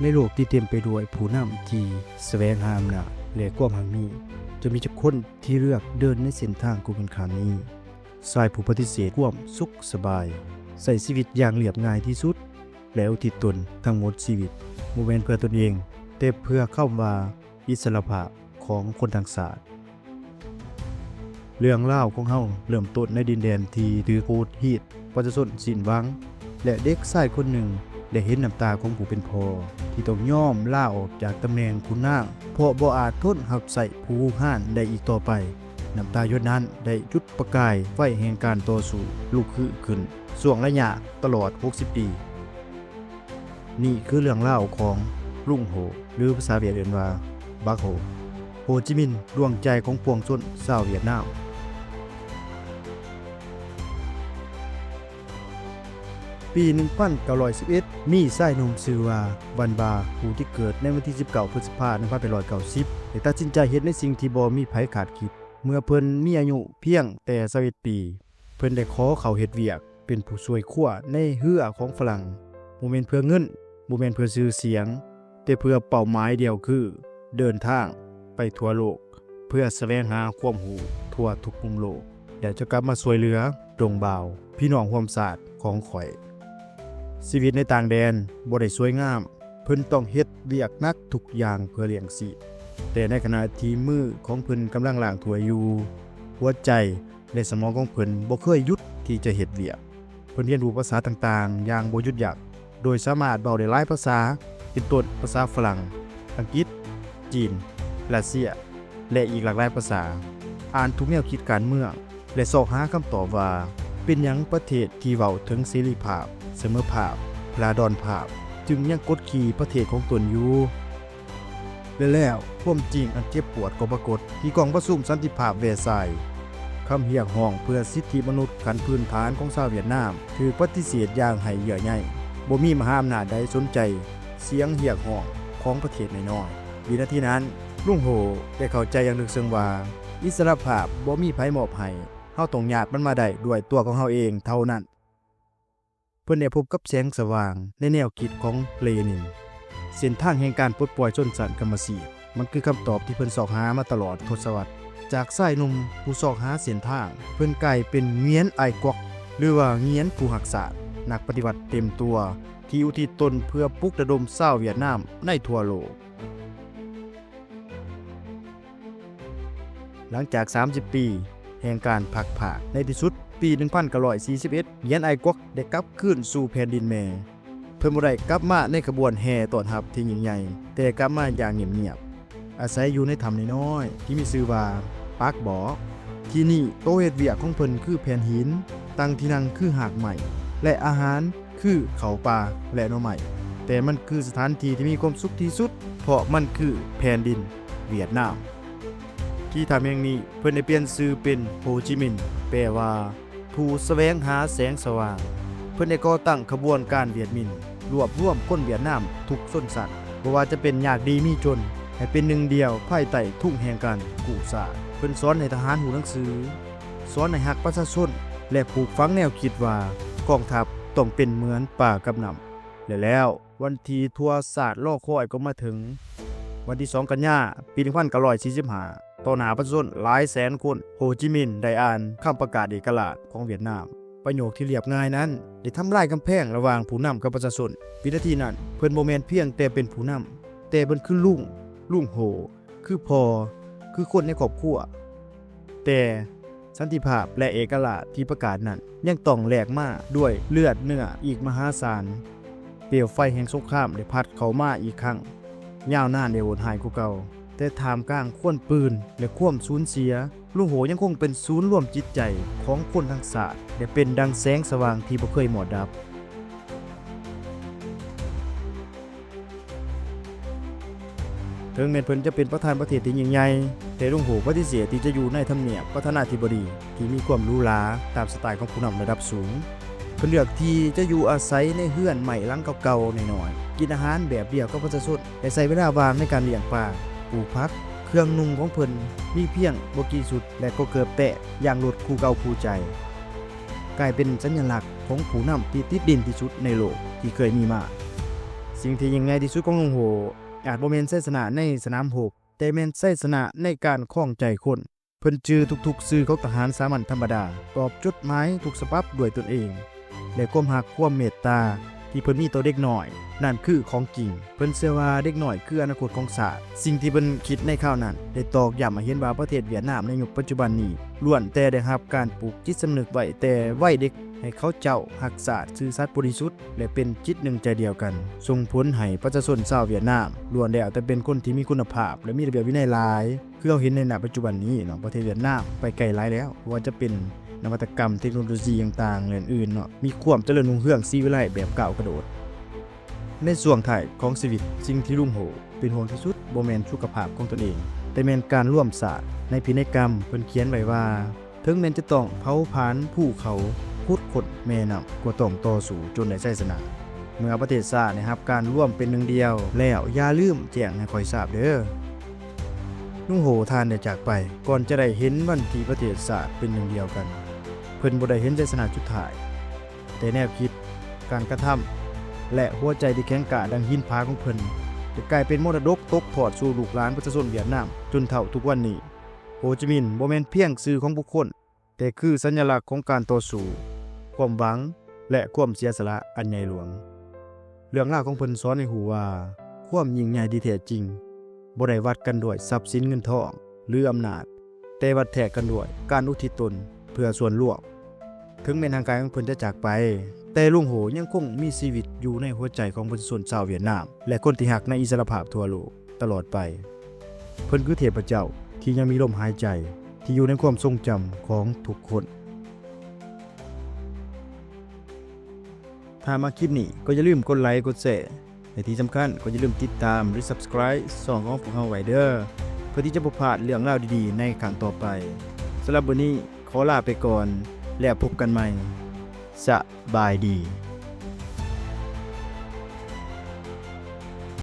ໃນໂລກທີ່ເຕັມໄປດ້ວຍຜູ້ນຳທີ່ສະແຫວງຫາອຳນາດ ແລະ ຄວາມຮັ່ງມີ, ຈະມີຈັກຄົນທີ່ເລືອກເດີນໃນເສັ້ນທາງກົງກັນຂ້າມນີ້? ຊາຍຜູ້ປະຕິເສດຄວາມສຸກສະບາຍ, ໃຊ້ຊີວິດຢ່າງລຽບງ່າຍທີ່ສຸດ ແລະ ອຸທິດຕົນທັງໝົດຊີວິດ, ບໍ່ແມ່ນເພື່ອຕົນເອງ, ແຕ່ເພື່ອຄຳວ່າອິດສະຫຼະພາບຂອງຄົນທັງຊາດ. ເລື່ອງລາວຂອງເຮົາເລີ່ມຕົ້ນໃນດິນແດນທີ່ຖືກໂຫດຮີດ, ປະຊາຊົນສິ້ນຫວັງ ແລະ ເດັກຊາຍຄົນໜຶ່ງໄດ້ເຫັນນ້ຳຕາຂອງຜູ້ເປັນພໍ່ທີ່ຕ້ອງຍອມລາອອກຈາກຕຳແໜ່ງຂຸນນາງ ເພາະບໍ່ອາດທົນຮັບໃຊ້ຜູ້ຮຸກຮານໄດ້ອີກຕໍ່ໄປ. ນ້ຳຕາຢົດນັ້ນໄດ້ຈຸດປະກາຍໄຟແຫ່ງການຕໍ່ສູ້ລຸກຮືຂຶ້ນຊ່ວງໄລຍະຕະຫຼອດຫົກສິບປີ. ນີ້ຄືເລື່ອງລາວຂອງລຸງໂຮ ຫຼື ພາສາຫວຽດເອີ້ນວ່າ ບັກໂຮ, ໂຮຈິມິນ, ດວງໃຈຂອງປວງຊົນຊາວຫວຽດນາມ. ປີໜຶ່ງພັນເກົ້າຮ້ອຍສິບເອັດ ມີຊາຍໜຸ່ມຊື່ວ່າ ວັນບາ, ຜູ້ທີ່ເກີດໃນວັນທີສິບເກົ້າ ພຶດສະພາ ໜຶ່ງພັນແປດຮ້ອຍເກົ້າສິບ ໄດ້ຕັດສິນໃຈເຮັດໃນສິ່ງທີ່ບໍ່ມີໃຜຄາດຄິດ. ເມື່ອເພິ່ນມີອາຍຸພຽງແຕ່ຊາວເອັດປີ, ເພິ່ນໄດ້ຂໍເຂົ້າເຮັດວຽກເປັນຜູ້ຊ່ວຍຄົວໃນເຮືອຂອງຝຣັ່ງ, ບໍ່ແມ່ນເພື່ອເງິນ, ບໍ່ແມ່ນເພື່ອຊື່ສຽງ, ແຕ່ເພື່ອເປົ້າໝາຍດຽວຄືເດີນທາງໄປທົ່ວໂລກ ເພື່ອສະແຫວງຫາຄວາມຮູ້ທົ່ວທຸກມຸມໂລກ ແລ້ວຈະກັບມາຊ່ວຍເຫຼືອດົງບ່າວ ພີ່ນ້ອງຮ່ວມຊາດຂອງຂ້ອຍ. ຊີວິດໃນຕ່າງແດນບໍ່ໄດ້ສວຍງາມ, ເພິ່ນຕ້ອງເຮັດວຽກໜັກທຸກຢ່າງເພື່ອລ້ຽງຊີບ. ແຕ່ໃນຂະນະທີ່ມືຂອງເພິ່ນກຳລັງລ້າງຖ້ວຍຢູ່, ຫົວໃຈ ແລະ ສະໝອງຂອງເພິ່ນບໍ່ເຄີຍຢຸດທີ່ຈະເຮັດວຽກ. ເພິ່ນຮຽນຮູ້ພາສາຕ່າງໆຢ່າງບໍ່ຢຸດຢັ້ງ, ໂດຍສາມາດເວົ້າໄດ້ຫຼາຍພາສາ, ເປັນຕົ້ນ ພາສາຝຣັ່ງ, ອັງກິດ, ຈີນ, ຣັດເຊຍ ແລະ ອີກຫຼາກຫຼາຍພາສາ, ອ່ານທຸກແນວຄິດການເມືອງ ແລະ ຊອກຫາຄຳຕອບວ່າ ເປັນຫຍັງປະເທດທີ່ເວົ້າເຖິງເສລີພາບ, ສະເໝີພາບ, ພະລາດອນພາບ ຈຶ່ງຍັງກົດຂີ່ປະເທດຂອງຕົນຢູ່? ແລະແລ້ວ, ຄວາມຈິງອັນເຈັບປວດກໍປາກົດທີ່ກອງປະຊຸມສັນຕິພາບແວຊາຍ. ຄຳຮຽກຮ້ອງເພື່ອສິດທິມະນຸດຂັ້ນພື້ນຖານຂອງຊາວຫວຽດນາມຖືກປະຕິເສດຢ່າງໄຮ້ເຍື່ອໃຍ. ບໍ່ມີມະຫາອຳນາດໃດສົນໃຈສຽງຮຽກຮ້ອງຂອງປະເທດນ້ອຍໆ. ວິນາທີນັ້ນ, ລຸງໂຮໄດ້ເຂົ້າໃຈຢ່າງເລິກເຊິ່ງວ່າ ອິດສະຫຼະພາບບໍ່ມີໃຜມອບໃຫ້, ເຮົາຕ້ອງຍາດມັນມາໄດ້ດ້ວຍຕົວຂອງເຮົາເອງເທົ່ານັ້ນ. ເພິ່ນໄດ້ພົບກັບແສງສະຫວ່າງໃນແນວຄິດຂອງເລນິນ. ເສັ້ນທາງແຫ່ງການປົດປ່ອຍຊົນຊັ້ນກຳມະສິດ, ມັນຄືຄຳຕອບທີ່ເພິ່ນຊອກຫາມາຕະຫຼອດທົດສະວັດ. ຈາກຊາຍໜຸ່ມຜູ້ຊອກຫາເສັ້ນທາງ, ເພິ່ນກາຍເປັນງວຽນອາຍກວັກ ຫຼືວ່າງວຽນຜູ້ຮັກຊາດ, ນັກປະຕິວັດເຕັມຕົວ ທີ່ອຸທິດຕົນເພື່ອປຸກລະດົມຊາວຫວຽດນາມໃນທົ່ວໂລກ. ຫຼັງຈາກສາມສິບປີແຫ່ງການພັດພາກ, ໃນທີ່ສຸດ, ປີໜຶ່ງພັນເກົ້າຮ້ອຍສີ່ສິບເອັດ ງວຽນອາຍກວັກໄດ້ກັບຄືນສູ່ແຜ່ນດິນແມ່. ເພິ່ນບໍ່ໄດ້ກັບມາໃນຂະບວນແຫ່ຕ້ອນຮັບທີ່ຍິ່ງໃຫຍ່, ແຕ່ກັບມາຢ່າງງຽບໆ, ອາໄສຢູ່ໃນຖ້ຳນ້ອຍໆທີ່ມີຊື່ວ່າ ປາກບໍ. ທີ່ນີ້, ໂຕເຮັດວຽກຂອງເພິ່ນຄືແຜ່ນຫີນ, ຕັ່ງທີ່ນັ່ງຄືຮາກໄມ້ ແລະ ອາຫານ ຄືເຂົ້າປ່າ ແລະ ໜໍ່ໄມ້, ແຕ່ມັນຄືສະຖານທີ່ທີ່ມີຄວາມສຸກທີ່ສຸດ, ເພາະມັນຄືແຜ່ນດິນຫວຽດນາມ. ທີ່ຖ້ຳແຫ່ງນີ້ ເພິ່ນໄດ້ປ່ຽນຊື່ເປັນໂຮຈິມິນ, ແປວ່າ ຜູ້ສະແຫວງຫາແສງສະຫວ່າງ. ເພິ່ນໄດ້ກໍ່ຕັ້ງຂະບວນການຫວຽດມິນ, ລວບລວມຄົນຫວຽດນາມທຸກຊົນຊັ້ນ, ບໍ່ວ່າຈະເປັນຍາກດີມີຈົນ, ໃຫ້ເປັນໜຶ່ງດຽວພາຍໃຕ້ທຸງແຫ່ງການກູ້ຊາດ. ເພິ່ນສອນໃຫ້ທະຫານຮູ້ໜັງສື, ສອນໃຫ້ຮັກປະຊາຊົນ ແລະ ປູກຝັງແນວຄິດວ່າກອງທັບຕ້ອງເປັນເໝືອນປາກັບນ້ຳ. ແລະແລ້ວ, ວັນທີ່ທົ່ວຊາດລໍຄອຍກໍມາເຖິງ. ວັນທີສອງ ກັນຍາ ປີໜຶ່ງພັນເກົ້າຮ້ອຍສີ່ສິບຫ້າ, ຕໍ່ໜ້າປະຊາຊົນຫຼາຍແສນຄົນ, ໂຮຈິມິນໄດ້ອ່ານຄຳປະກາດເອກະລາດຂອງຫວຽດນາມ. ປະໂຫຍກທີ່ລຽບງ່າຍນັ້ນໄດ້ທຳລາຍກຳແພງລະຫວ່າງຜູ້ນຳກັບປະຊາຊົນ. ວິນາທີນັ້ນ, ເພິ່ນບໍ່ແມ່ນພຽງແຕ່ເປັນຜູ້ນຳ, ແຕ່ເພິ່ນຄືລຸງ, ລຸງໂຮ, ຄືພໍ່, ຄືຄົນໃນຄອບຄົວ. ແຕ່ສັນຕິພາບ ແລະ ເອກະລາດທີ່ປະກາດນັ້ນ ຍັງຕ້ອງແລກມາດ້ວຍເລືອດເນື້ອອີກມະຫາສານ. ເປວໄຟແຫ່ງສົງຄາມໄດ້ພັດເຂົ້າມາອີກຄັ້ງ, ຍາວນານ ແລະ ໂຫດຮ້າຍກວ່າເກົ່າ. ແຕ່ທ່າມກາງຄວັນປືນ ແລະ ຄວາມສູນເສຍ, ລຸງໂຮຍັງຄົງເປັນສູນລວມຈິດໃຈຂອງຄົນທັງຊາດ ແລະ ເປັນດັ່ງແສງສະຫວ່າງທີ່ບໍ່ເຄີຍມອດດັບ. ເຖິງແມ່ນເພິ່ນຈະເປັນປະທານປະເທດທີ່ຍິ່ງໃຫຍ່, ແຕ່ລຸງໂຮປະຕິເສດທີ່ຈະຢູ່ໃນທຳນຽບປະທານາທິບໍດີທີ່ມີຄວາມຫຼູຫຼາຕາມສະໄຕຂອງຜູ້ນຳລະດັບສູງ. ເພິ່ນເລືອກທີ່ຈະຢູ່ອາໄສໃນເຮືອນໄມ້ຫຼັງເກົ່າໆນ້ອຍໆ, ກິນອາຫານແບບດຽວກັບປະຊາຊົນ ແລະ ໃຊ້ເວລາວ່າງໃນການລ້ຽງປາ, ປູກຜັກ. ເຄື່ອງນຸ່ງຂອງເພິ່ນມີພຽງບໍ່ກີ່ຊຸດ ແລະ ກໍເກີບແຕະຢ່າງໂລດຄູ່ເກົ່າຄູ່ໃຈ. ກາຍເປັນສັນຍະລັກຂອງຜູ້ນຳທີ່ຕິດດິນທີ່ສຸດໃນໂລກທີ່ເຄີຍມີມາ. ແ ສິ່ງທີ່ຍິ່ງໃຫຍ່ທີ່ສຸດຂອງລຸງໂຫ ອາດບໍ່ແມ່ນໄຊຊະນະໃນສະໜາມຮົບ, ແຕ່ແມ່ນໄຊຊະນະໃນການຄອງໃຈຄົນ. ເພິ່ນຈື່ທຸກໆຊື່ຂອງທະຫານສາມັນທຳມະດາ, ຕອບຈົດໝາຍທຸກສະບັບດ້ວຍຕົນເອງ ແລະ ຄວາມຮັກຄວາມເມດຕາທີ່ເພິ່ນມີຕໍ່ເດັກນ້ອຍ ນັ້ນຄືຂອງຈິງ. ເພິ່ນເຊື່ອວ່າເດັກນ້ອຍຄືອະນາຄົດຂອງຊາດ. ສິ່ງທີ່ເພິ່ນຄິດໃນຄາວນັ້ນ ໄດ້ຕອກຢ້ຳໃຫ້ເຫັນວ່າປະເທດຫວຽດນາມໃນຍຸກປັດຈຸບັນນີ້ ລ້ວນແຕ່ໄດ້ຮັບການປູກຈິດສຳນຶກໄວ້ແຕ່ໄວເດັກ ໃຫ້ເຂົາເຈົ້າຮັກຊາດ, ຊື່ສັດ, ບໍລິສຸດ ແລະ ເປັນຈິດໜຶ່ງໃຈດຽວກັນ, ສົ່ງຜົນໃຫ້ປະຊາຊົນຊາວຫວຽດນາມ ລ້ວນແລ້ວແຕ່ເປັນຄົນທີ່ມີຄຸນນະພາບ ແລະ ມີລະບຽບວິໄນຫຼາຍ. ຄືເຮົາເຫັນໃນ ນະ ປັດຈຸບັນນີ້ເນາະ, ປະເທດຫວຽດນາມໄປໄກຫຼາຍແລ້ວ, ບໍ່ວ່າຈະເປັນນະວັດຕະກຳເທັກໂນໂລຊີຕ່າງໆ ແລະ ອື່ນໆເນາະ, ມີຄວາມຈະເລີນຮຸ່ງເຮືອງສີວິໄລແບບກ້າວກະໂດດ. ໃນຊ່ວງທ້າຍຂອງຊີວິດ, ສິ່ງທີ່ລຸງໂຫເປັນຫ່ວງທີ່ສຸດບໍ່ແມ່ນສຸຂະພາບຂອງຕົນເອງ, ແຕ່ແມ່ນການລວມຊາດ. ໃນພິໄນກຳເພິ່ນຂຽນໄວ້ວ່າ ເຖິງແມ່ນຈະຕ້ອງເຜົາຜານພູເຂົາ, ຂຸດຄົ້ນແມ່ນ້ຳ, ກໍຕ້ອງຕໍ່ສູ້ຈົນໄດ້ໄຊຊະນະ. ເມື່ອປະເທດຊາດໄດ້ຮັບການລວມເປັນໜຶ່ງດຽວແລ້ວ, ຢ່າລືມແຈ້ງໃຫ້ຂ້ອຍຊາບເດີ້. ລຸງໂຫທ່ານໄດ້ຈາກໄປ ກ່ອນຈະໄດ້ເຫັນວັນທີ່ປະເທດຊາດເປັນໜຶ່ງດຽວກັນ. ເພິ່ນບໍ່ໄດ້ເຫັນໄຊຊະນະສຸດທ້າຍ, ແຕ່ແນວຄິດ, ການກະທຳ ແລະ ຫົວໃຈທີ່ແຂງກ້າດັ່ງຫີນຜາຂອງເພິ່ນ ໄດ້ກາຍເປັນມໍລະດົກຕົກທອດສູ່ລູກຫຼານປະຊາຊົນຫວຽດນາມຈົນເທົ່າທຸກວັນນີ້. ໂຮຈິມິນບໍ່ແມ່ນພຽງຊື່ຂອງບຸກຄົນ, ແຕ່ຄືສັນຍະລັກຂອງການຕໍ່ສູ້, ຄວາມຫວັງ ແລະ ຄວາມເສຍສະຫຼະອັນໃຫຍ່ຫຼວງ. ເລື່ອງລາວຂອງເພິ່ນສອນໃຫ້ຮູ້ວ່າ ຄວາມຍິ່ງໃຫຍ່ທີ່ແທ້ຈິງ ບໍ່ໄດ້ວັດກັນດ້ວຍຊັບສິນເງິນທອງ ຫຼື ອຳນາດ, ແຕ່ວັດແທກກັນດ້ວຍການອຸທິດຕົນເພື່ອສ່ວນລວມ. ເຖິງແມ່ນຮ່າງກາຍຂອງເພິ່ນຈະຈາກໄປ, ແຕ່ລຸງໂຫຍັງຄົງມີຊີວິດຢູ່ໃນຫົວໃຈຂອງປະຊາຊົນຊາວຫວຽດນາມ ແລະ ຄົນທີ່ຮັກໃນອິດສະຫຼະພາບທົ່ວໂລກຕະຫຼອດໄປ. ເພິ່ນຄືເທບພະເຈົ້າທີ່ຍັງມີລົມຫາຍໃຈ, ທີ່ຢູ່ໃນຄວາມຊົງຈຳຂອງທຸກຄົນ. ຖ້າມັກຄລິບນີ້ກໍຢ່າລືມກົດໄລ, ກົດແຊ ແລະ ທີ່ສຳຄັນກໍຢ່າລືມຕິດຕາມ ຫຼື Subscribe ຊ່ອງຂອງພວກເຮົາໄວ້ເດີ້ ເພື່ອທີ່ຈະບໍ່ພາດເລື່ອງລາວດີໆໃນຄັ້ງຕໍ່ໄປ. ສຳລັບມື້ນີ້ຂໍລາໄປກ່ອນ ແລ້ວພົບກັນໃໝ່. ສະບາຍດີ.